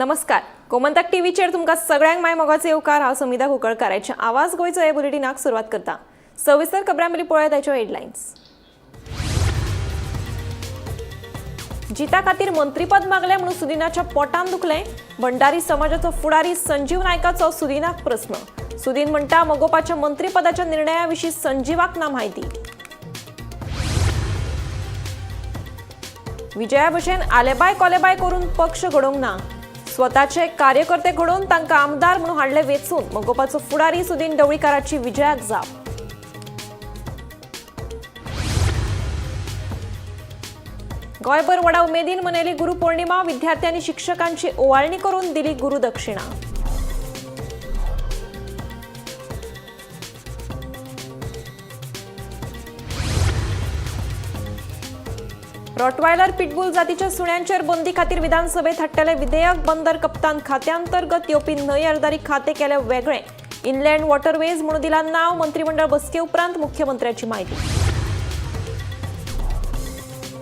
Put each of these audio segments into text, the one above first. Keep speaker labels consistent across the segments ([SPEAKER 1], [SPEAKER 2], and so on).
[SPEAKER 1] नमस्कार, गोमंतक टीव्हीचेर तुमकां सगळ्यांक माय मोगाचो येवकार. हांव समिता कुंकळकाराचे आवाज गोंयचो हे बुलेटिनाक सुरवात करता. सविस्तर खबरां पयलीं पळोवया ताच्यो हेडलायन्स. जिता खातीर मंत्रीपद मागलें म्हणून सुदिनाच्या पोटान दुखलें. भंडारी समाजाचो फुडारी संजीव नायकाचो सुदिनाक प्रस्न. सुदीन म्हणटा, मगोपाच्या मंत्रीपदाच्या निर्णया विशीं संजीवाक ना म्हायती. विजया भशेन आलेबाय कोलेबाय करून पक्ष घडोवंक ना, स्वताचे कार्यकर्ते घडोवन तांकां आमदार म्हणून हाडले वेंचून. मगोपाचो फुडारी सुदीन ढवळीकाराची विजयाक जाप. गोंयभर व्हडा उमेदीन मनयली गुरुपौर्णिमा. विद्यार्थ्यांनी शिक्षकांची ओवाळणी करून दिली गुरुदक्षिणा. रॉटवायलर पिटबुल जातीच्या सुण्यांचेर बंदी खातीर विधानसभेत हाडटले विधेयक. बंदर कप्तान खात्यांतर्गत येवपी न्हंय येरादारी खाते केले वेगळे. इनलँड वॉटरवेज म्हणून दिला नाव. मंत्रिमंडळ बसके उपरांत मुख्यमंत्र्याची माहिती.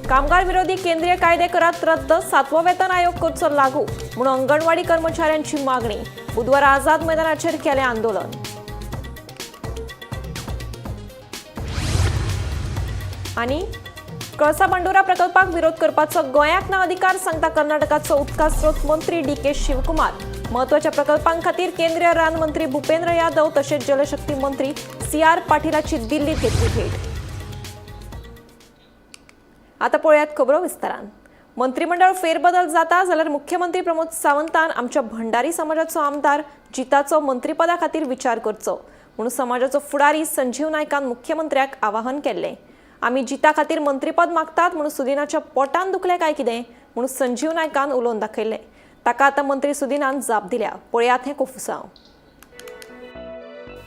[SPEAKER 1] कामगार विरोधी केंद्रीय कायदे करात रद्द, सातवो वेतन आयोग करचो लागू म्हणून अंगणवाडी कर्मचाऱ्यांची मागणी. बुधवारा आझाद मैदानाचेर केलें आंदोलन. आनी कळसा भांडुरा प्रकल्पाक विरोध करपाचो गोंयाक ना अधिकार, सांगता कर्नाटकाचो उदका स्रोत मंत्री डी के शिवकुमार. म्हत्वाच्या प्रकल्पां खातीर केंद्रीय रान मंत्री भूपेंद्र यादव तशेंच जलशक्ती मंत्री सी आर पाटीलाची दिल्लीत घेतली भेट. आता पळयात खबरो विस्तारान. मंत्रिमंडळ फेरबदल जाता जाल्यार मुख्यमंत्री प्रमोद सावंतान आमच्या भंडारी समाजाचो आमदार जिताचो मंत्रीपदा खातीर विचार करचो म्हणून समाजाचो फुडारी संजीव नायकान मुख्यमंत्र्याक आवाहन केल्लें. आमी जिता खातीर मंत्रीपद मागतात म्हणून सुदिनाच्या पोटान दुखलें काय कितें म्हणून संजीव नायकान उलोवन दाखयल्लें. ताका आतां मंत्री सुदिनान जाप दिल्या. पळयात हें कोफुसांव.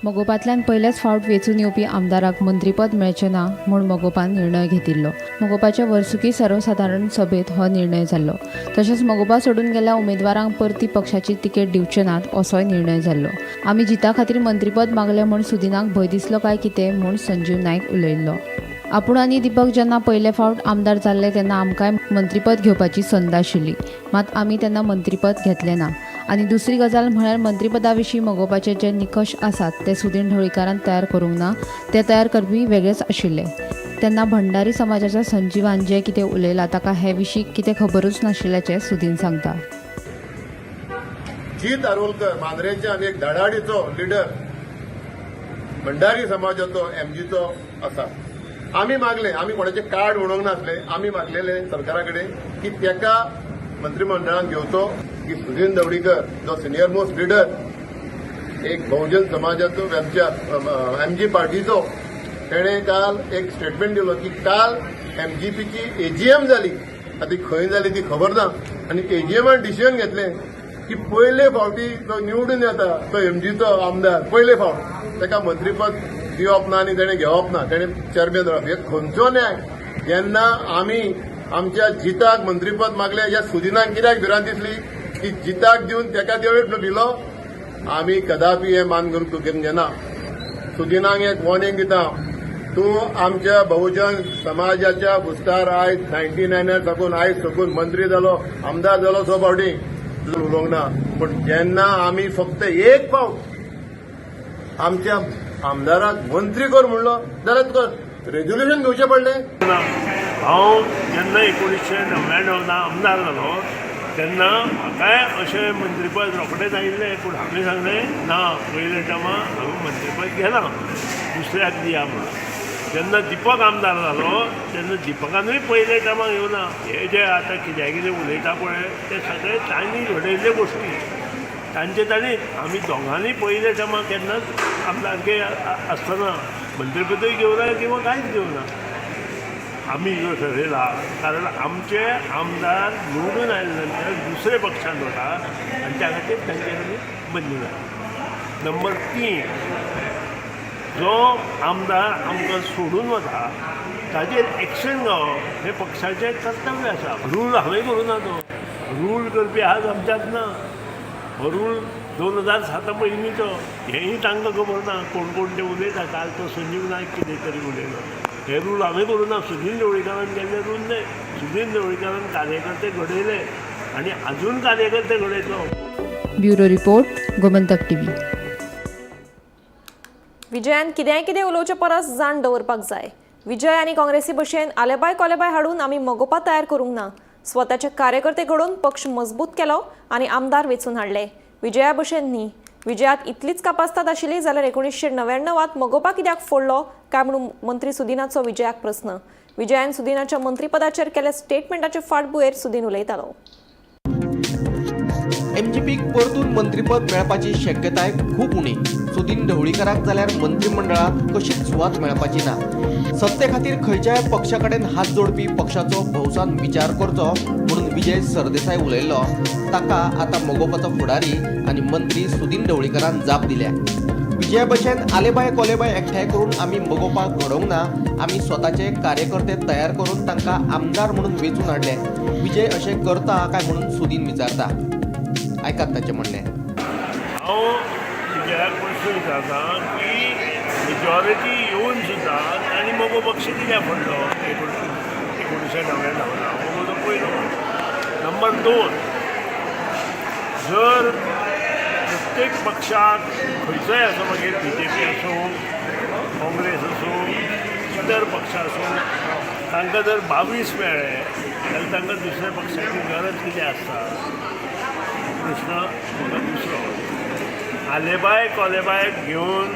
[SPEAKER 2] मगोपांतल्यान पयलेच फावट वेंचून येवपी आमदाराक मंत्रीपद मेळचें ना म्हूण मगोपान निर्णय घेतिल्लो. मगोपाच्या वर्सुकी सर्वसादारण सभेत हो निर्णय जाल्लो. तशेंच मगोपा सोडून गेल्ल्या उमेदवारांक परती पक्षाची तिकेट दिवचे नात असोय निर्णय जाल्लो. आमी जिता खातीर मंत्रीपद मागलें म्हूण सुदिनाक भंय दिसलो काय कितें म्हूण संजीव नायक उलयल्लो. आपूण आनी दीपक जेन्ना पयले फावट आमदार जाल्ले तेन्ना आमकांय मंत्रीपद घेवपाची संद आशिल्ली, मात आमी तेन्ना मंत्रीपद घेतलें ना. आनी दुसरी गजाल म्हळ्यार मंत्रीपदा विशीं मगोपाचे जे निकश आसात ते सुदीन ढवळीकारान तयार करूंक ना, ते तयार करपी वेगळेच आशिल्ले. तेन्ना भंडारी समाजाच्या संजीवान जें कितें उलयलां ताका हे विशीं कितें खबरूच नाशिल्ल्याचें सुदीन सांगता.
[SPEAKER 3] जीत आरोलकर मांद्रेच्यान एक धडाडीचो लिडर भंडारी समाजाचो एमजीचो आसा. आमी मागले, आमी कोणाचे कार्ड उडोवंक नासले, आमी मागलेले सरकारा कडेन की तेका मंत्रिमंडळान घेवचो की सुदीन ढवळीकर जो सिनियर मोस्ट लिडर एक बहुजन समाजाचो आमच्या एमजी पार्टीचो, तेणें काल एक स्टेटमेंट दिलो की काल एमजीपीची एजीएम जाली, आतां ती खंय जाली ती खबर ना, आनी एजीएमान डिसिजन घेतलें की पयले फावटी जो निवडून येता तो एमजीचो आमदार पयले फावट ताका मंत्रीपद दिवप ना आनी तेणें घेवप ना, तेणें चेअरमॅन रावप. हे खंयचो न्याय? जेन्ना आमी आमच्या जिताक मंत्रीपद मागलें, ह्या सुदिनाक कित्याक भिरांत दिसली की जिताक दिवन ताका देवून दिलो? आमी कदापी हें मान करून घेना. सुदिनाक एक वॉर्निंग दिता, तूं आमच्या बहुजन समाजाच्या बुस्तार आयज 99 साकून आयज साकून मंत्री जालो, आमदार जालो, सो फावटी तुजो उलोवंक ना, पूण जेन्ना आमी फक्त एक फावट आमच्या आमदाराक मंत्री कर म्हणलो जाल्यार तुका रेजोल्युशन घेवचें पडलें.
[SPEAKER 4] हांव जेन्ना 1999 आमदार जालो तेन्ना म्हाकाय अशें मंत्रीपद रोखडेंच आयिल्लें, पूण हांवें सांगलें ना, पयले टर्मा हांवें मंत्रीपद घेना, दुसऱ्याक दिया म्हणून. जेन्ना दीपक आमदार जालो तेन्ना दीपकानूय पयले टर्माक घेवना. हे जे आतां कित्याक कितें उलयता पळय ते सगळे तांणी घडयल्ल्यो गोश्टी, तांचे तांणी. आमी दोगांनी पयले टर्माक केन्नाच आमदारके आसतना मंत्रीपदूय घेवना किंवा कांयच घेवना. आमी जो ठरयला, कारण आमचे आमदार निवडून आयले नंतर दुसरे पक्षान वता आनी त्या खातीर तांचेर आमी बंदी घातली. नंबर 3, जो आमदार आमकां सोडून वता ताजेर एक्शन घेवप हें पक्षाचें कर्तव्य आसा. रूल हांवें करूं ना, तो रूल करपी आज आमच्यांत ना. हो रूल 2007 पयलींचो, हेंय तांकां खबर ना. कोण कोण ते उलयता, काल तो संजीव नायक कितें तरी उलयलो. हे रूल हांवें करूं ना, सुदीन ढवळीकारान केल्ले रूल न्हय. सुदीन ढवळीकारान कार्यकर्ते घडयले. आनी अजून कार्यकर्ते घडयतलो.
[SPEAKER 2] Bureau report, Gomantak TV.
[SPEAKER 1] विजयान कितेंय कितें उलोवचे परस जाण दवरपाक जाय. विजय आनी काँग्रेसी भशेन आलेबाय कोलेबाय हाडून आमी मगोपा तयार करूंक ना. स्वताचे कार्यकर्ते घडोवन पक्ष मजबूत केलो आनी आमदार वेंचून हाडले. विजया भशेन न्ही. विजयात इतलीच कापास्ताद आशिल्ली जाल्यार 1999त मगोपा कित्याक फोडलो काय म्हणून मंत्री सुदिनाचो विजयाक प्रस्न. विजयान सुदिनाच्या मंत्रीपदाचेर केल्या स्टेटमेंटाचे फाटभुंयेर सुदीन उलयतालो.
[SPEAKER 5] एमजीपीक परतून मंत्रीपद मेळपाची शक्यताय खूब उणी. सुदीन ढवळीकाराक जाल्यार मंत्रिमंडळांत कशीच सुवात मेळपाची ना. सत्ते खातीर खंयच्याय पक्षा कडेन हात जोडपी पक्षाचो भौसान विचार करचो म्हणून विजय सरदेसाय उलयल्लो, ताका आतां मगोपाचो फुडारी आनी मंत्री सुदीन ढवळीकारान जाप दिल्या. विजया भशेन आलेबाय कोलेबाय एकठांय करून आमी मगोपाक घडोवंक ना. आमी स्वताचे कार्यकर्ते तयार करून तांकां आमदार म्हणून वेंचून हाडले. विजय अशें करता काय म्हणून सुदीन विचारता. आयकात ताचें म्हणणें.
[SPEAKER 4] हांव विजयाक प्रश्न विचारता की मेजॉरिटी येवन सुद्दां तांणी मगो पक्ष कित्याक फोडलो 1999? मगो तो पयलो. नंबर दोन, जर प्रत्येक पक्षाक खंयचोय आसूं, मागीर बीजेपी आसूं, काँग्रेस आसूं, इतर पक्ष आसूं, तांकां जर 22 मेळ्ळे जाल्यार तांकां दुसऱ्या पक्षाची गरज कितें आसता? प्रश्न म्हाका दुसरो. आलेबाय कोलेबाय घेवन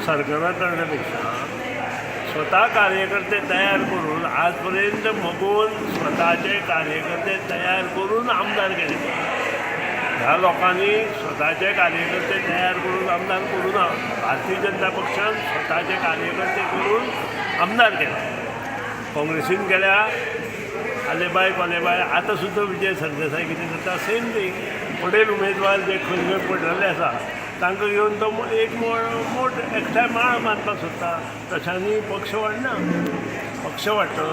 [SPEAKER 4] सरकारां करण्या पेक्षा स्वता कार्यकर्ते तयार करून, आज पर्यंत मगोन स्वताचे कार्यकर्ते तयार करून आमदार केले. ह्या लोकांनी स्वताचे कार्यकर्ते तयार करून आमदार करूं ना. भारतीय जनता पक्षान स्वताचे कार्यकर्ते करून आमदार केले. काँग्रेसीन केल्या आलेबाय कोलेबाय. आतां सुद्दां विजय सरदेसाय कितें करता, सेम थींग. पडेल उमेदवार जे खंय खंय पडलेले आसा तांकां घेवन तो एक मोठ एकठांय माळ बांदपाक सोदता. तशांनी पक्ष वाडना. पक्ष वाडटलो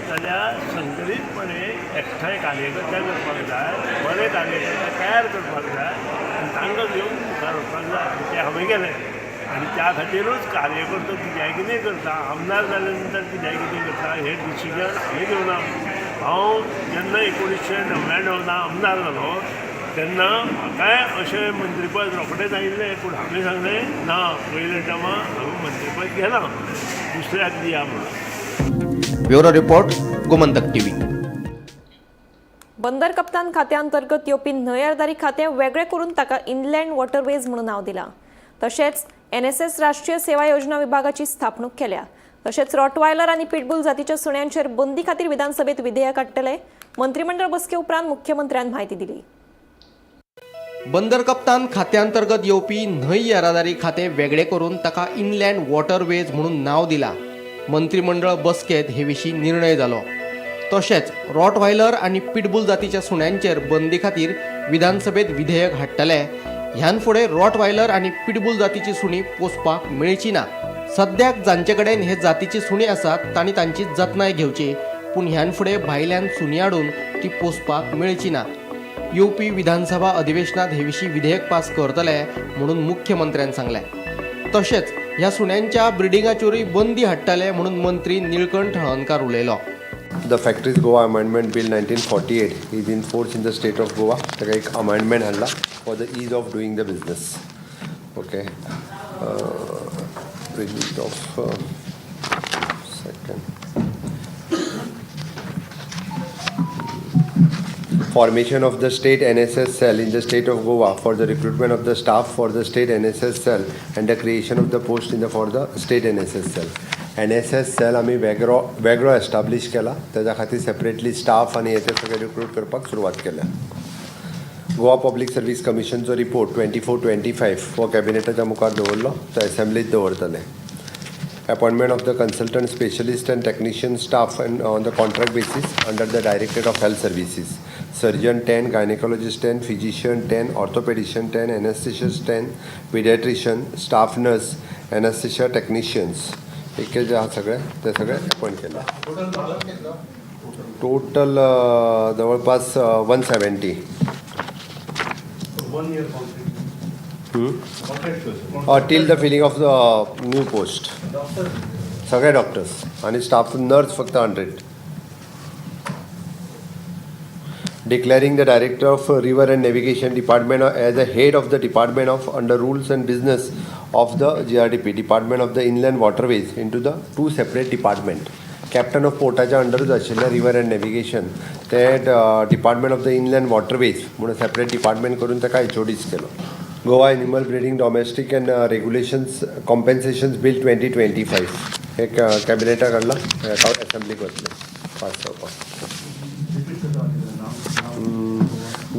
[SPEAKER 4] जाल्यार संकलीतपणे एकठांय कार्यकर्ते करपाक जाय, बरे कार्यकर्ते तयार करपाक जाय आनी तांकां घेवन मुखार वचपाक जाय. तें हांवें केलें आनी त्या खातीरूच कार्यकर्तो कित्याक कितें करता, आमदार जाल्या नंतर कित्याक कितें करता, हें डिसिजन हांवें घेवना. हांव जेन्ना 1999 आमदार जालो तेन्ना म्हाकाय अशें मंत्रीपद रोखडेंच आयिल्लें, पूण हांवें सांगलें ना, पयल्या टर्मा हांवें मंत्रीपद घेना, दुसऱ्याक दिया म्हणून.
[SPEAKER 5] Bureau report, Gomantak TV.
[SPEAKER 1] बंदर कप्तान खात्या अंतर्गत येवपी न्हंय येरादारी खातें वेगळें करून ताका इनलँड वॉटरवेज म्हणून नांव दिलां. तशेंच एनएसएस राष्ट्रीय सेवा योजना विभागाची स्थापणूक केल्या. तशेंच रॉटवायलर आनी पिटबुल जातीच्या सुण्यांचेर बंदी खातीर विधानसभेत विधेयक हाडटले. मंत्रिमंडळ बसके उपरांत मुख्यमंत्र्यान म्हायती दिली.
[SPEAKER 5] बंदर कप्तान खात्यांतर्गत येवपी न्हंय येरादारी खातें वेगळें करून ताका इनलँड वॉटरवेज म्हणून नांव दिलां. मंत्रिमंडळ बसकेंत हे विशीं निर्णय जालो. तशेंच रॉटव्हायलर आनी पिटबूल जातीच्या सुण्यांचेर बंदी खातीर विधानसभेत विधेयक हाडटले. ह्यान फुडें रॉटव्हायलर आनी पिटबूल जातीची सुणीं पोसपाक मेळची ना. सद्याक जांचे कडेन हे जातीची सुणीं आसात तांणी तांची जतनाय घेवची, पूण ह्यान फुडें भायल्यान सुणीं हाडून ती पोसपाक मेळची ना. येवपी विधानसभा अधिवेशनात हे विशीं विधेयक पास करतले म्हणून मुख्यमंत्र्यान सांगलें. तशेंच ह्या सुण्यांच्या ब्रिडिंगाचेरूय बंदी हाडटले म्हणून मंत्री निळकंठ हळर्णकार उलयलो.
[SPEAKER 3] The Factories Goa Amendment Bill 1948 is in force in the state of Goa. ताका एक अमेंडमेंट हाडला for the ease of doing the business. Okay, release of second, formation of the state NSS cell in the state of Goa for the recruitment of the staff for the state NSS cell and the creation of the post in the for the state NSS cell. NSS cell आमी वेगळो वेगळो establish केला. तेज्या खातीर separately staff आनी हे ते सगळे रिक्रूट करपाक सुरवात केल्या. गोवा पब्लीक सर्वीस कमिशनचो रिपोर्ट 24-25 हो कॅबिनेटाच्या मुखार दवरलो, तो एसेंब्लीत दवरतले. Appointment of the consultant specialist and technician staff and on the contract basis under the Directorate of Health Services. Surgeon 10, gynecologist 10, physician 10, orthopedician 10, anesthesist 10, pediatrician, staff nurse, anesthesia technicians. एक जे आहा सगळे ते सगळे अपॉइंट केले. टोटल जवळपास 170. Till the filling of the new post. सगळे doctors आणि staff nurse फक्त 100.
[SPEAKER 6] Declaring the Director of River and Navigation Department as a head of the Department of under Rules and Business of the GRDP Department of the Inland Waterways into the two separate department. Captain of पोर्टाच्या अंडरूच आशिल्लें river and navigation तें Department of the Inland Waterways म्हणून separate department करून ताका एचओडीस केलो. Goa Animal Breeding Domestic and Regulations Compensations Bill 2025 हे कॅबिनेटाक हाडला, असेंब्लीक वतलें pass जावपाक.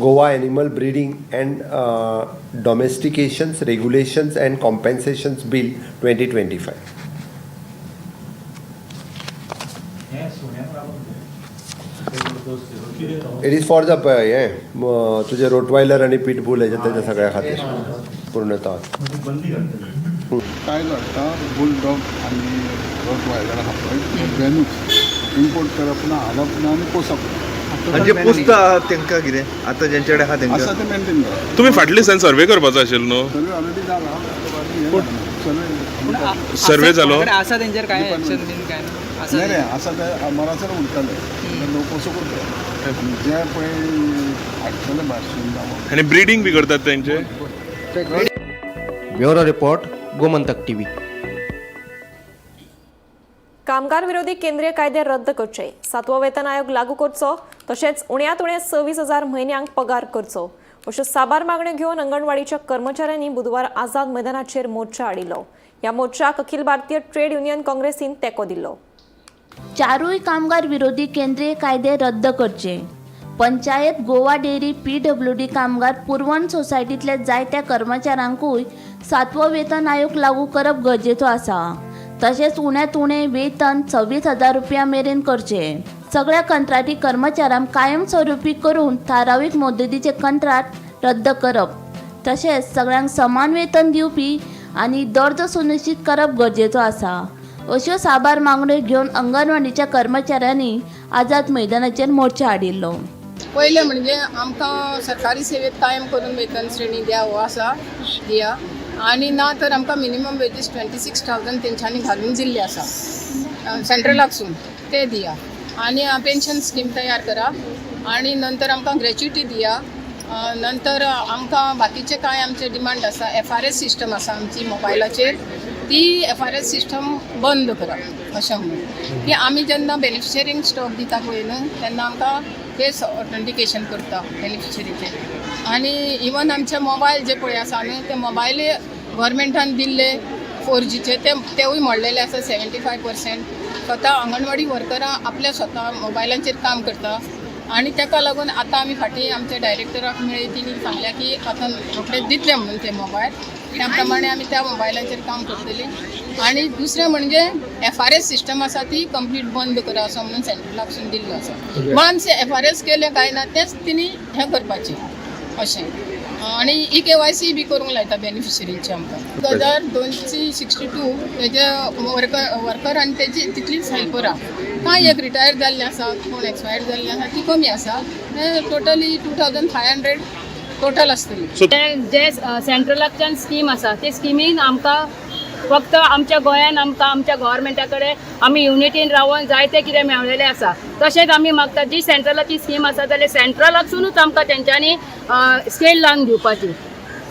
[SPEAKER 6] Goa Animal Breeding and Domestications Regulations and Compensations Bill 2025. It is for the हें तुजें रोटवायलर आनी पिटबूल हेजे तेज्या सगळ्या खातीर पूर्णतः.
[SPEAKER 7] कायदो हाडटा. बुलडॉग आनी रोटवायलर आहा पळय, तो बॅनूच. इम्पोर्ट करप ना, हाडप ना आनी पोसप ना.
[SPEAKER 8] म्हणजे पोसता आहात तांकां कितें आतां जेंचे कडेन आहा
[SPEAKER 7] आसा
[SPEAKER 8] तांकां
[SPEAKER 7] ते मेंटेन करप.
[SPEAKER 9] तुम्ही फाटले दिसान सर्वे करपाचो आशिल्लो न्हू?
[SPEAKER 7] सर्वे ऑलरेडी जाला. सर्वे
[SPEAKER 9] सर्वे जालो?
[SPEAKER 10] आसा तेंचेर काय एक्शन बीन काय ना आसा?
[SPEAKER 7] नाही रे, आसा ते मरासर उरतले, लोक पोसूंकूच जाय आनी जे पळय हाडटले भायरसून जावं.
[SPEAKER 9] आनी ब्रिडींग बी करतात तेंचे?
[SPEAKER 5] Bureau report, Gomantak TV.
[SPEAKER 1] कामगार विरोधी केंद्रीय कायदे रद्द करचे, सातवो वेतन आयोग लागू करचो, तशेंच उण्यांत उणे 26,000 म्हयन्यांक पगार करचो अश्यो साबार मागण्यो घेवन अंगणवाडीच्या कर्मचाऱ्यांनी बुधवार आझाद मैदानाचेर मोर्चा हाडिल्लो. ह्या मोर्चाक अखिल भारतीय ट्रेड युनियन काँग्रेसीन तेंको दिल्लो.
[SPEAKER 11] चारूय कामगार विरोधी केंद्रीय कायदे रद्द करचे, पंचायत, गोवा डेअरी, पीडब्ल्यूडी कामगार पुरवण सोसायटींतल्या जायत्या कर्मचाऱ्यांकूय सातवो वेतन आयोग लागू करप गरजेचो आसा. तशेंच उण्यांत उणें वेतन 26,000 रुपया मेरेन करचें, सगळ्या कंत्राटी कर्मचाऱ्यांक कायमस्वरुपी करून थारावीक मुदतीचे कंत्राट रद्द करप, तशेंच सगळ्यांक समान वेतन दिवपी आनी दर्जो सुनिश्चित करप गरजेचो आसा, अश्यो साबार मागण्यो घेवन अंगणवाडीच्या कर्मचाऱ्यांनी आझाद मैदानाचेर मोर्चा हाडिल्लो.
[SPEAKER 12] पयलें म्हणजे आमकां सरकारी सेवेत कायम करून वेतन श्रेणी द्या हो आसा, दिया. आनी ना तर आमकां मिनिमम वेजीस 26,000 तेंच्यांनी घालून दिल्ले आसा सेंट्रलाकसून, ते दिया. आनी पेन्शन स्कीम तयार करा आनी नंतर आमकां ग्रॅच्युटी दिया. नंतर आमकां बाकीचे कांय आमचे डिमांड आसा. एफआरएस सिस्टम आसा आमची मोबायलाचेर, ती एफआरएस सिस्टम बंद करा अशें म्हणून की आमी जेन्ना बेनिफिशरींक स्टॉक दिता पळय न्हू, तेन्ना आमकां फेस ऑथेंटिकेशन करता बेनिफिशरीचें. आनी इवन आमचे मोबायल जे पळय आसा न्हू, ते मोबायल गव्हर्मेंटान दिल्ले 4Gचे, ते तेवूय मोडलेले आसा 75%. स्वता अंगणवाडी वर्करां आपल्या स्वता मोबायलांचेर काम करता आनी ताका लागून आतां आमी फाटीं आमच्या डायरेक्टराक मेळ्ळी, तिणी सांगलें की आतां रोखडेच दितले म्हणून ते मोबायल. त्या प्रमाणे आमी त्या मोबायलांचेर काम करतली. आनी दुसरें म्हणजे एफआरएस सिस्टम आसा ती कंप्लीट बंद करा असो म्हणून सेंट्रलाकसून दिल्लो आसा. वन्स एफआरएस केलें काय ना, तेंच तिणी हें करपाचें अशें. आनी ई केवायसी बी करूंक लायता बेनिफिशरींचे आमकां. 2262 तेजे वर्कर आनी तेजी तितलीच हेल्परां. कांय एक रिटायर जाल्ले आसा, कोण एक्सपायर जाल्ले आसा, ती कमी आसा. Totally 2500 total आसतली.
[SPEAKER 10] जे सेंट्रलाकच्यान स्कीम आसा ते स्किमीन आमकां फक्त आमच्या गोंयान आमकां आमच्या गव्हर्मेंटा कडेन आमी युनिटीन रावन जायते कितें मेळलेलें आसा. तशेंच आमी मागता, जी सेंट्रलाची स्कीम आसा जाल्यार सेंट्रलाकसुनूच आमकां तेंच्यांनी स्केल लावन दिवपाची.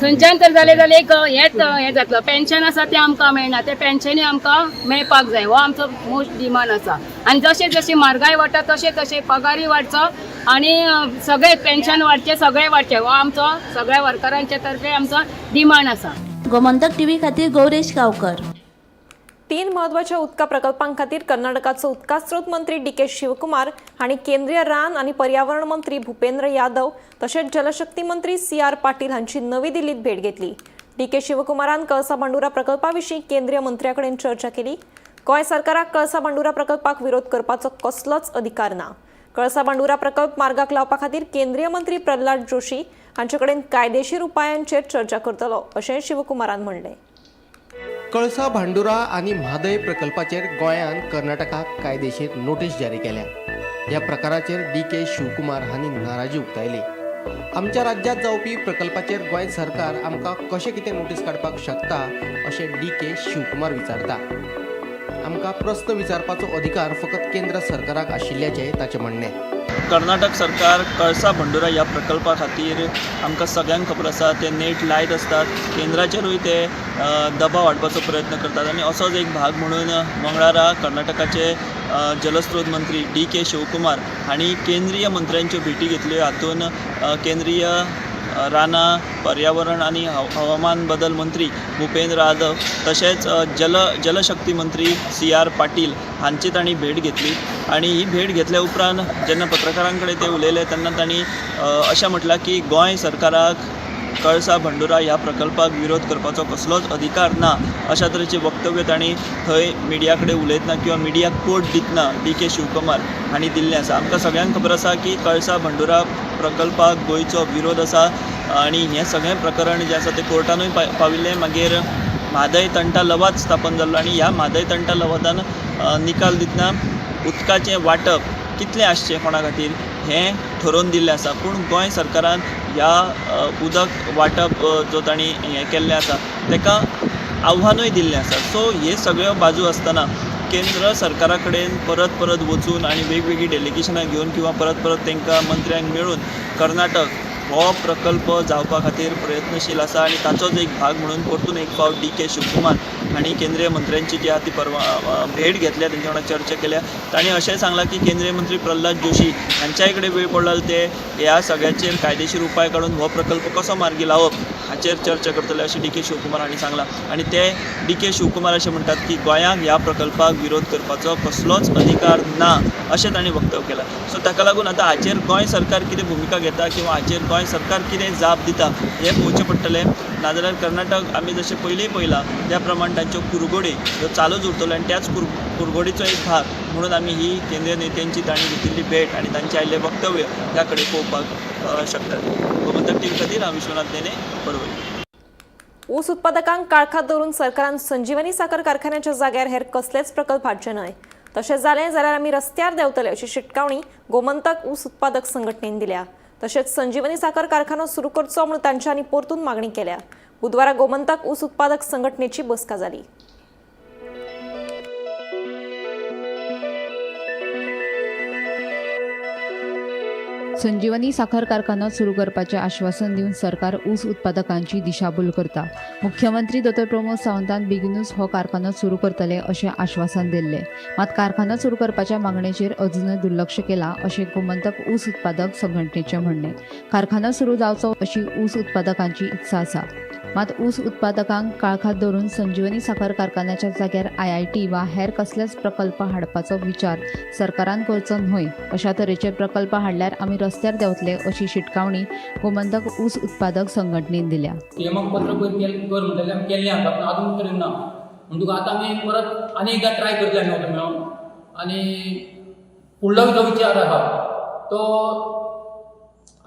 [SPEAKER 10] थंयच्यान तर जालें जाल्यार एक हेंच हें जातलो. पेन्शन आसा तें आमकां मेळना, तें पेन्शनूय आमकां मेळपाक जाय, हो आमचो मोस्ट डिमांड आसा. आनी जशें जशें म्हारगाय वाडटा तशें तशें पगारूय वाडचो आनी सगळें पेन्शन वाडचें, सगळें वाडचें, हो आमचो सगळ्या वर्करांचे तर्फे आमचो डिमांड आसा.
[SPEAKER 11] गोमंतक टीव्ही खातीर गौरेश गांवकर.
[SPEAKER 1] तीन म्हत्वाच्या उदका प्रकल्पां खातीर कर्नाटकाचो उदका स्रोत मंत्री डी.के. शिवकुमार हांणी केंद्रीय रान आनी पर्यावरण मंत्री भूपेंद्र यादव तशेंच जलशक्ती मंत्री सी.आर. पाटील हांची नवी दिल्लीत भेट घेतली. डी.के. शिवकुमारान कळसा भांडुरा प्रकल्पा विशीं केंद्रीय मंत्र्या कडेन चर्चा केली. गोंय सरकाराक कळसा भांडुरा प्रकल्पाक विरोध करपाचो कसलोच अधिकार ना. कळसा भांडुरा प्रकल्प मार्गाक लावपा खातीर केंद्रीय मंत्री प्रल्हाद जोशी हांचे कडेन कायदेशीर उपायांचेर चर्चा करतलो अशें शिवकुमारान म्हणलें.
[SPEAKER 5] कळसा भांडुरा आनी म्हादय प्रकल्पाचेर गोंयान कर्नाटकाक कायदेशीर नोटीस जारी केल्या. ह्या प्रकाराचेर डी.के. शिवकुमार हांणी नाराजी उक्तायली. आमच्या राज्यांत जावपी प्रकल्पाचेर गोंय सरकार आमकां कशें कितें नोटीस काडपाक शकता अशें डी.के. शिवकुमार विचारता. आमकां प्रस्न विचारपाचो अधिकार फकत केंद्र सरकाराक आशिल्ल्याचें ताचें म्हणणें.
[SPEAKER 13] कर्नाटक सरकार कळसा भंडुरा ह्या प्रकल्पा खातीर आमकां सगळ्यांक खबर आसा ते नेट लायत आसतात, केंद्राचेरूय ते दबाव हाडपाचो प्रयत्न करतात आनी असोच एक भाग म्हणून मंगळारा कर्नाटकाचे जलस्रोत मंत्री डी.के. शिवकुमार हांणी केंद्रीय मंत्र्यांच्यो भेटी घेतल्यो. हातूंत केंद्रीय रानां, पर्यावरण आनी हवामान बदल मंत्री भूपेंद्र यादव तशेंच जलशक्ती मंत्री सी.आर. पाटील हांची तांणी भेट घेतली आनी ही भेट घेतल्या उपरांत जेन्ना पत्रकारां कडेन ते उलयले तेन्ना तांणी अशें म्हटलां की गोंय सरकाराक कळसा भंडुरा ह्या प्रकल्पाक विरोध करपाचो कसलोच अधिकार ना अशा तरेचें वक्तव्य तांणी थंय मिडिया कडेन उलयतना किंवा मिडियाक कोट दितना डी.के. शिवकुमार हांणी दिल्लें आसा. आमकां सगळ्यांक खबर आसा की कळसा भंडुरा प्रकल्पाक गोंयचो विरोध आसा आनी हें सगळें प्रकरण जें आसा तें कोर्टानूय पाविल्लें. मागीर म्हादय तंटा लवाद स्थापन जाल्लो आनी ह्या म्हादय तंटा लवादान निकाल दितना उदकाचें वांटप कितलें आसचें कोणा खातीर हें ठरोवन दिल्लें आसा. पूण गोंय सरकारान ह्या उदक वांटप जो तांणी हें केल्लें आसा ताका आव्हानूय दिल्लें आसा. सो हे सगळ्यो बाजू आसतना केंद्र सरकारा कडेन परत परत वचून आनी वेगवेगळीं डेलिगेशनां घेवन किंवा परत परत तांकां मंत्र्यांक मेळून कर्नाटक हो प्रकल्प जावपा खातीर प्रयत्नशील आसा आनी ताचोच एक भाग म्हणून परतून एक फावट डी.के. शिवकुमार हांणी केंद्रीय मंत्र्यांची जी आहा ती भेट घेतल्या, तेंच्या वांगडा चर्चा केल्या. तांणी अशेंय सांगलां की केंद्रीय मंत्री प्रल्हाद जोशी हांच्याय कडेन वेळ पडलो ते ह्या सगळ्याचेर कायदेशीर उपाय काडून हो प्रकल्प कसो मार्गी लावप हाचेर चर्चा करतले अशें डी.के. शिवकुमार हांणी सांगलां. आनी ते डी.के. शिवकुमार अशें म्हणटात की गोंयांक ह्या प्रकल्पाक विरोध करपाचो कसलोच अधिकार ना अशें तांणी वक्तव्य केलां. सो ताका लागून आतां हाचेर गोंय सरकार कितें भुमिका घेता किंवा हाचेर गोंय सरकार कितें जाप दिता हें पळोवचें पडटलें. नाजाल्यार कर्नाटक आमी जशें पयलीं पळयलां त्या प्रमाण तांच्यो कुरगोडी ह्यो चालूच उरतल्यो आनी त्याच कुरगोडीचो एक भाग म्हणून आमी ही केंद्रीय नेत्यांची तांणी घेतिल्ली भेट आनी तांचें आयिल्लें वक्तव्य ह्या कडेन पळोवपाक शकतात. गोमंतक टीव्ही खातीर हांव विश्वनाथ नेने, परवरी.
[SPEAKER 1] ऊस उत्पादकांक काळखात दवरून सरकारान संजीवनी साखर कारखान्याच्या जाग्यार हेर कसलेच प्रकल्प हाडचे न्हय, तशें जालें जाल्यार आमी रस्त्यार देंवतले अशी शिटकावणी गोमंतक ऊस उत्पादक संघटनेन दिल्या. तशेंच संजीवनी साखर कारखानो सुरू करचो म्हणून तांच्यांनी परतून मागणी केल्या. बुधवारा गोमंतक ऊस उत्पादक संघटनेची बसका जाली.
[SPEAKER 2] संजीवनी साखर कारखानो सुरू करपाचें आश्वासन दिवन सरकार ऊस उत्पादकांची दिशाभूल करता. मुख्यमंत्री दोतोर प्रमोद सावंतान बेगीनूच हो कारखानो सुरू करतले अशें आश्वासन दिल्लें. मात कारखानो सुरू करपाच्या मागणेचेर अजुनय दुर्लक्ष केलां अशें गोमंतक ऊस उत्पादक संघटनेचें म्हणणें. कारखानो सुरू जावचो अशी ऊस उत्पादकांची इत्सा आसा. मात ऊस उत्पादकांक काळखात दवरून संजीवनी साखर कारखान्याच्या जाग्यार IIT वा हेर कसलेच प्रकल्प हाडपाचो विचार सरकारान करचो न्हय अशा तरेचे प्रकल्प हाडल्यार आमी रस्त्यार देंवतले अशी शिटकावणी गोमंतक ऊस उत्पादक संघटनेन दिल्या.
[SPEAKER 14] सीएमाक पत्र पयर कर म्हणटलें आमी केल्लें आसा पूण अजून मेरेन ना. म्हणटकूच आतां आमी परत आनी एकदां ट्राय करतले आमी वचून मेळोन आनी फुडलो जो विचार आसा तो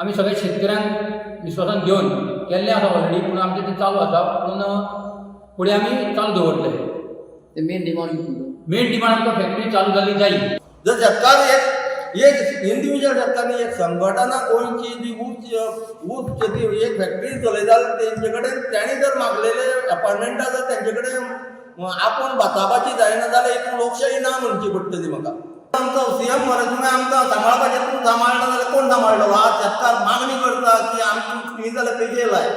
[SPEAKER 14] आमी सगळ्या शेतकऱ्यांक विश्वासान घेवन केल्लें आसा ऑलरेडी, पूण आमचें तें चालू आसा, पूण फुडें आमी चालू दवरतले.
[SPEAKER 15] मेन डिमांड
[SPEAKER 14] मेन डिमांड आमकां फॅक्टरी चालू जाली जाय.
[SPEAKER 16] जर शेतकार एक एक इंडिविज्युअल शेतकार एक संघटना गोंयची जी ऊस शेती एक फॅक्टरी चलयता जाल्यार तेंचे कडेन तेणी जर मागलेले एपॉयटमेंटां जर तेंचे कडेन आपोवन बाचाबाची जायना जाल्यार एक लोकशाही ना म्हणची पडटली म्हाका. आमचो सीएम मरे तुमी आमकां सांबाळपाचें, तूं सांबाळना जाल्यार कोण सांबाळटलो? आज शेतकार मागणी करता की आमकां खंय जाल्यार पेजे लाय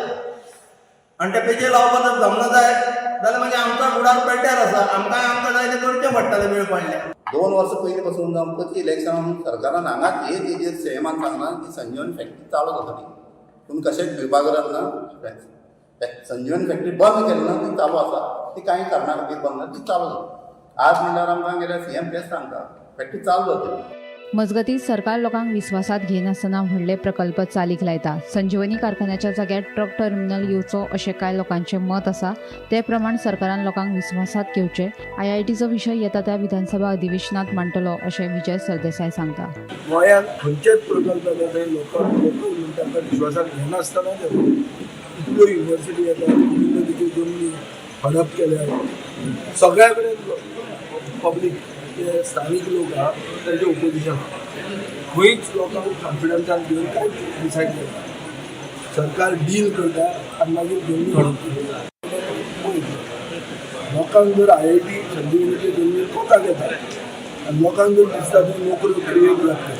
[SPEAKER 16] आनी ते पेजे लावपाक जर जमना जायत जाल्यार मागीर आमचो फुडार पेड्ड्यार आसा. आमकांय आमकां जाय तें करचें पडटलें वेळ पडल्यार.
[SPEAKER 17] 2 वर्सां पयलीं पासून जावं प्रती इलेक्शनान सरकारान हांगाच हेच हेजेर सीएमान सांगलां की संजीवनी फॅक्टरी चालू जातली, तुमी कशेंच भिवपा गरज ना. संजीवनी फॅक्टरी बंद केली ना, ती चालू आसा, ती कांय कारणां खातीर बंद ना, ती चालू जाता. आज म्हणल्यार आमकां गेल्यार सीएम तेच सांगता फॅक्टरी चालू जातली.
[SPEAKER 2] मजगतीं सरकार लोकांक विस्वासात घेनासतना व्हडले प्रकल्प चालीक लायता. संजीवनी कारखान्याच्या जाग्यार ट्रक टर्मिनल येवचो अशें कांय लोकांचें मत आसा. ते प्रमाण सरकारान लोकांक विस्वासात घेवचें. IITचो विशय येता त्या विधानसभा अधिवेशनात मांडटलो अशें विजय सरदेसाय सांगता.
[SPEAKER 18] गोंयांत खंयचेच प्रकल्प येता थंय लोकांक तांकां विश्वासात घेनासतना इतल्यो युनिवर्सिटी येतात, गोविंद जमनी हडप केल्या, सगळ्या कडेन पब्लीक जे स्थानीक लोक आहा तांचे ओपोजिशन खंयच लोकांक कॉन्फिडन्सान घेवन कांयच डिसायड करता. सरकार डील करता आनी मागीर जमनी हडप करता. लोकांक जर IIT संजीवनीचे जमनीर कोताक येता आनी लोकांक जर दिसता थंय नोकऱ्यो क्रिएट जातल्यो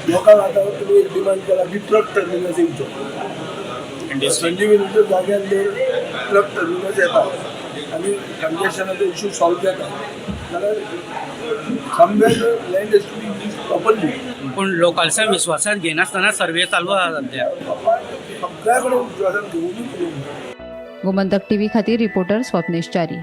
[SPEAKER 18] लोकांक आतां तुमी एक डिमांड केला की ट्रक टर्मिनस येवचो. संजीवनीच्या जाग्यार जर ट्रक टर्मिनस येता आनी कंजेशनाचो इशू सॉल्व जाता जाल्यार somewhere the land is to be used properly.
[SPEAKER 14] पूण लोकांच्या विश्वासात घेनासतना सर्वे चालू आसा सध्या.
[SPEAKER 18] सगळ्या कडेन विश्वासान घेवनूच उलोवंक.
[SPEAKER 2] गोमंतक टीव्ही खातीर रिपोर्टर स्वप्नेश च्यारी.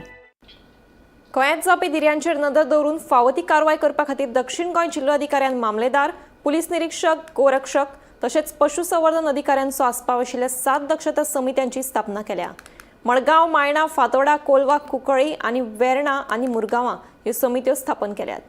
[SPEAKER 1] गोंयांत जावपी धिरयांचेर नदर दवरून फावो ती कारवाय करपा खातीर दक्षिण गोंय जिल्लोधिकाऱ्यान मामलेदार, पुलीस निरीक्षक, गोरक्षक तशेंच पशुसंवर्धन अधिकाऱ्यांचो आस्पाव आशिल्ल्या 7 दक्षता समित्यांची स्थापना केल्या. मडगांव, मायणा, फातोडा, कोलवा, कुंकळी आनी वेर्णा आनी मुरगांवां ह्यो समित्यो स्थापन केल्यात.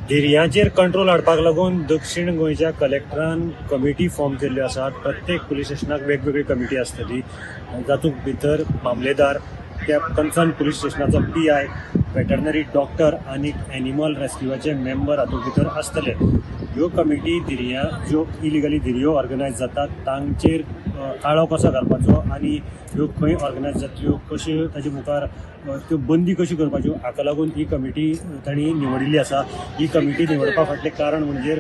[SPEAKER 4] धिरयांचेर कंट्रोल हाडपाक लागून दक्षिण गोंयच्या कलेक्टरान कमिटी फॉर्म केल्ल्यो आसात. प्रत्येक पुलीस स्टेशनाक वेगवेगळी कमिटी आसतली, जातूंत भितर मामलेदार, त्या कन्सर्न पुलीस स्टेशनाचो PI, veterinary doctor आनी एनिमल रेस्क्युआचे मेंबर हातूंत भितर आसतले. ह्यो कमिटी धिरयां ज्यो इलिगली धिरयो ऑर्गनायज जातात तांचेर आळो कसो घालपाचो आनी ह्यो खंय ऑर्गनायज जातल्यो, कश्यो ताचे मुखार त्यो बंदी कशी करपाच्यो हाका लागून ही कमिटी तांणी निवडिल्ली आसा. ही कमिटी निवडपा फाटलें कारण म्हणजे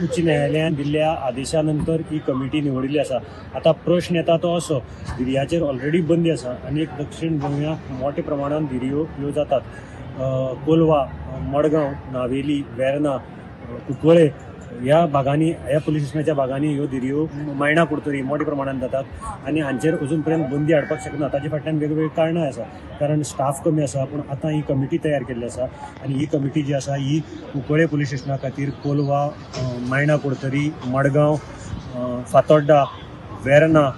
[SPEAKER 4] उच्च न्यायालयान दिल्ल्या आदेशा नंतर ही कमिटी निवडिल्ली आसा. आतां प्रश्न येता तो असो, धिरयांचेर ऑलरेडी बंदी आसा आनी एक दक्षिण गोंयांत मोठ्या प्रमाणान धिरयो ह्यो जातात. कोलवा, मडगांव, नावेली, वेर्ना, कुंकळे ह्या भागांनी, ह्या पुलीस स्टेशनाच्या भागांनी ह्यो धिरयो मायणा कुडतरी मोठ्या प्रमाणान जातात आनी हांचेर अजून पर्यंत बंदी हाडपाक शकना. ताचे फाटल्यान वेगवेगळी कारणां आसा, कारण स्टाफ कमी आसा. पूण आतां ही कमिटी तयार केल्ली आसा आनी ही कमिटी जी आसा ही कुंकळे पुलीस स्टेशना खातीर कोलवा, मायणा कुडतरी, मडगांव, फातोड्डा, वेर्ना,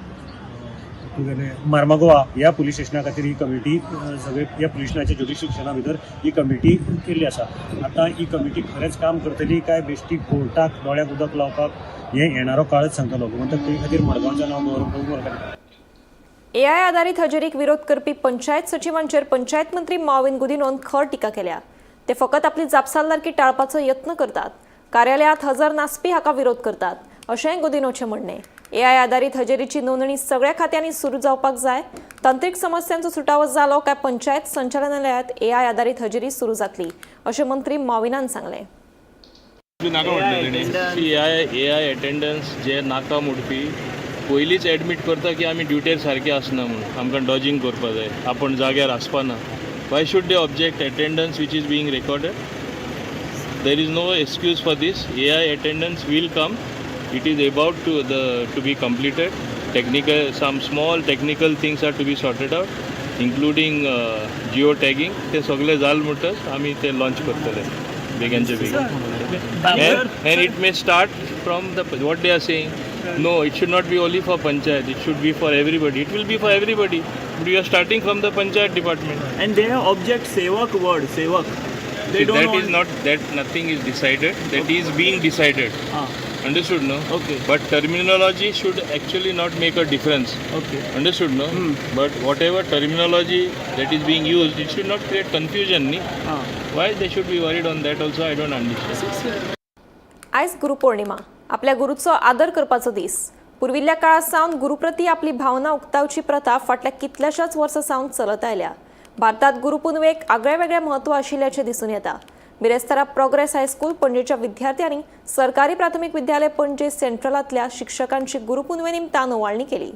[SPEAKER 4] मार्मागोवा ह्या पुलीस स्टेशना खातीर ही कमिटी सगळे ह्या पुलीस स्टेशनाच्या ज्युरिस्डिक्शना भितर ही कमिटी केल्ली आसा. आतां ही कमिटी खरेंच काम करतली काय बेश्टी कोर्टाक दोळ्याक उदक लावपाक हें येणारो काळच सांगतलो. गोमंतक टीव्ही खातीर मडगांवचें नांव गौरव प्रभू बोरकार.
[SPEAKER 1] एआय आधारीत हजेरीक विरोध करपी पंचायत सचिवांचेर पंचायत मंत्री माविन गुदिनोन खर टिका केल्या. ते फकत आपली जापसालदारकी टाळपाचो यत्न करतात, कार्यालयात हजर नासपी हाका विरोध करतात अशेंय गुदिनोचें म्हणणें. एआय आधारीत हजेरीची नोंदणी सगळ्या खात्यांनी सुरू जावपाक जाय. तांत्रिक समस्यांचो सुटावो जालो काय पंचायत संचालनालयात एआय आधारीत हजेरी सुरू जातली अशें मंत्री माविनान सांगलें.
[SPEAKER 9] एआय अटेंडन्स जे नाका मोडपी पयलींच एडमीट करता की आमी ड्युटेर सारके आसना म्हणून, आमकां डॉजिंग करपा जाय, आपूण जाग्यार आसपा ना. Why should they object attendance which is being recorded? There is no excuse for this. AI attendance will come. It is about to be completed. Technical, some small technical things are to be sorted out, including geo tagging. ते सगळे जाल म्हणटच आमी ते launch करतले बेगीनचे बेगीन. And it may start from the what they are saying. No, it should not be only for panchayat. It should be for everybody. It will be for everybody. But we are starting from the panchayat department.
[SPEAKER 13] And they have object sevak word, sevak. They
[SPEAKER 9] See,
[SPEAKER 13] don't
[SPEAKER 9] that
[SPEAKER 13] want
[SPEAKER 9] is not that nothing is decided. That is being decided. Understood, no?
[SPEAKER 13] Okay.
[SPEAKER 9] But terminology should actually not make a difference.
[SPEAKER 13] Okay.
[SPEAKER 9] Understood, no? But whatever terminology that is being used, it should not create confusion, ni? Why they should be worried on that also, I don't understand.
[SPEAKER 1] आयज गुरुपौर्णिमा, आपल्या गुरूचो आदर करपाचो दीस. पुर्विल्ल्या काळा सावन गुरुप्रती आपली भावना उक्तावची प्रथा फाटल्या कितल्याशाच वर्सां सावन चलत आयल्या. भारतात गुरुपुनवेक आगळे वेगळे म्हत्व आशिल्ल्याचें दिसून येता. बिरेस्तारा प्रोग्रेस हायस्कूल पणजेच्या विद्यार्थ्यांनी सरकारी प्राथमीक विद्यालय पणजे सेंट्रलांतल्या शिक्षकांची गुरुपुनवे निमतान ओवाळणी केली.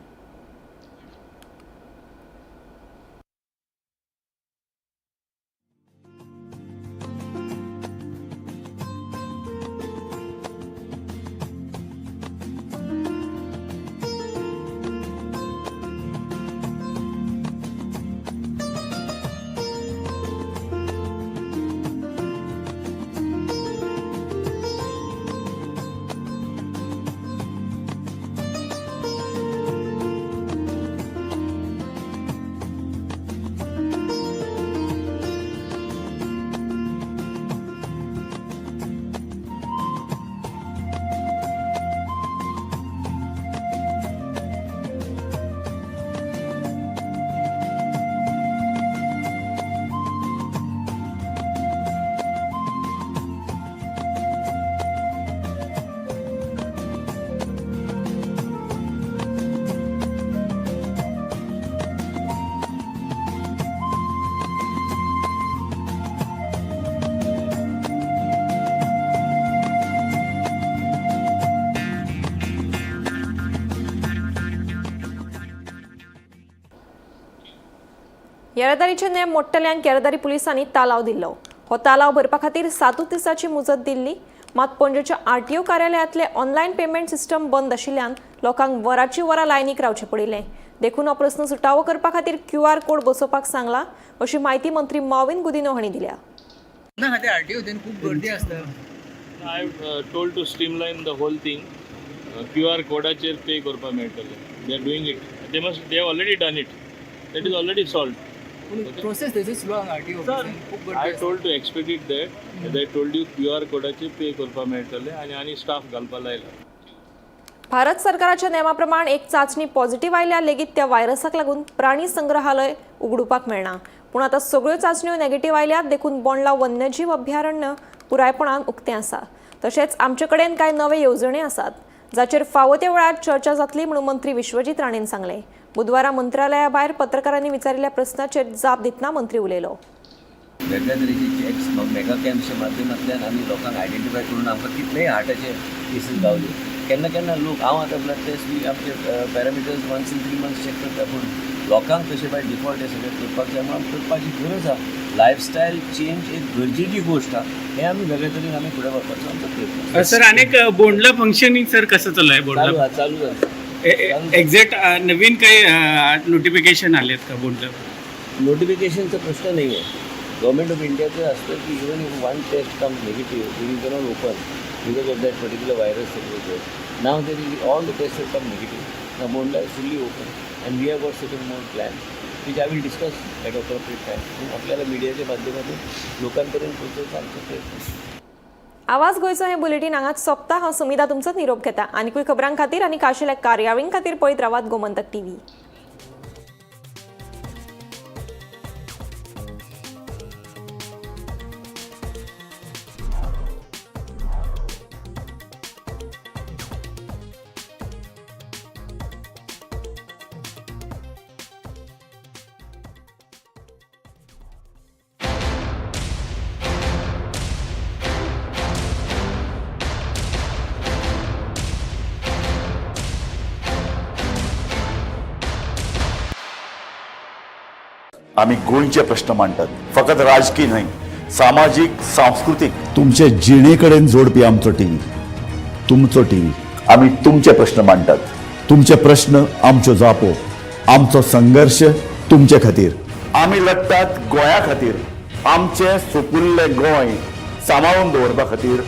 [SPEAKER 1] येरादारीचे नेम मोडटल्यांक येरादारी पुलिसांनी तालाव दिल्लो. हो तालाव भरपा खातीर 7 दिसाची मुजत दिल्ली. मात पणजेच्या आरटीओ कार्यालयांतले ऑनलायन पेमेंट सिस्टम बंद आशिल्ल्यान लोकांक वराची वरां लायनीक रावचें पडिल्लें. देखून हो प्रस्न सुटावो करपा खातीर क्यूआर कोड बसोवपाक सांगला अशी म्हायती मंत्री मॉविन गुदिन्हो हांणी दिल्या.
[SPEAKER 15] आरटीओ खूब गर्दी आसता.
[SPEAKER 9] I told to streamline the whole thing. QR कोडाचेर पे करपाक मेळटलें. They are doing it. They have already done it. That is already solved.
[SPEAKER 15] पूण प्रोसेस थंयसर स्लो आरटीओ खूब
[SPEAKER 9] I told to expedite that. As I told you, QR कोडाचेर pay करपाक मेळटलें आनी आनी स्टाफ घालपा लायला.
[SPEAKER 1] भारत सरकाराच्या नेमा प्रमाण एक चांचणी पॉझिटिव्ह आयल्यार लेगीत त्या व्हायरसाक लागून प्राणी संग्रहालय उगडुपाक मेळना. पूण आतां सगळ्यो चांचण्यो नेगेटिव्ह आयल्यात देखून बोंडला वन्यजीव अभयारण्य पुरायपणान उक्तें आसा. तशेंच आमचे कडेन कांय नवे येवजणे आसात जाचेर फावो त्या वेळार चर्चा जातली म्हणून मंत्री विश्वजीत राणेन सांगलें. बुधवारा मंत्रालया भायर पत्रकारांनी विचारिल्ल्या प्रस्नाचेर जाप दितना मंत्री उलयलो.
[SPEAKER 19] वेगळ्या तरेचे चॅक्स मेगा कॅम्प्सच्या माध्यमांतल्यान आमी लोकांक आयडेंटिफाय करून आमकां कितलेय हार्टाचे केसीस गावल्यो. केन्ना केन्ना लोक हांव आतां ब्लड टेस्ट बी आमचे parameters once in 3 months check करता, पूण लोकांक तशें बाय डिफॉल्ट हें सगळें करपाक जाय म्हणून करपाची गरज आसा. लायफस्टायल चेंज एक गरजेची गोश्ट आहा, हें आमी वेगळे तरेन आमी फुडें व्हरपाचो आमचो प्रयत्न.
[SPEAKER 20] सर, अनेक बोंडला फंक्शनिंग सर कसं चालू आहे? बोंडला
[SPEAKER 19] चालू झालं.
[SPEAKER 20] एक्झॅक्ट नवीन काही नोटिफिकेशन आलेत का बोंडला?
[SPEAKER 19] नोटिफिकेशनचा प्रश्न नाही आहे. गव्हर्मेंट ऑफ इंडियाचं असतं की even if one test comes negative, you cannot open because of that particular virus. Now there is all the test come negative. Now Bondla is fully open and we have got certain more plans which I will discuss at appropriate time. आपल्याला मीडियाच्या माध्यमातून लोकांपर्यंत पोहोचवायचा आमचा प्रयत्न.
[SPEAKER 1] आवाज गोंयचो हें bulletin हांगाच सोंपता. हांव सुमिता तुमचो निरोप घेता. आनीकूय खबरां खातीर आनी खाशेल्या कार्यावळीं खातीर पळयत रावात गोमंतक टीव्ही.
[SPEAKER 21] आमी गोंयचे प्रश्न मांडटात, फकत राजकीय न्हय, सामाजीक, सांस्कृतीक, तुमचे जिणे कडेन जोडपी आमचो टीव्ही, तुमचो टीव्ही. आमी तुमचे प्रश्न मांडटात, तुमचे प्रश्न आमच्यो जापो, आमचो संघर्श तुमचे खातीर. आमी लढटात गोंया खातीर, आमचें सुपुल्लें गोंय सांबाळून दवरपा खातीर.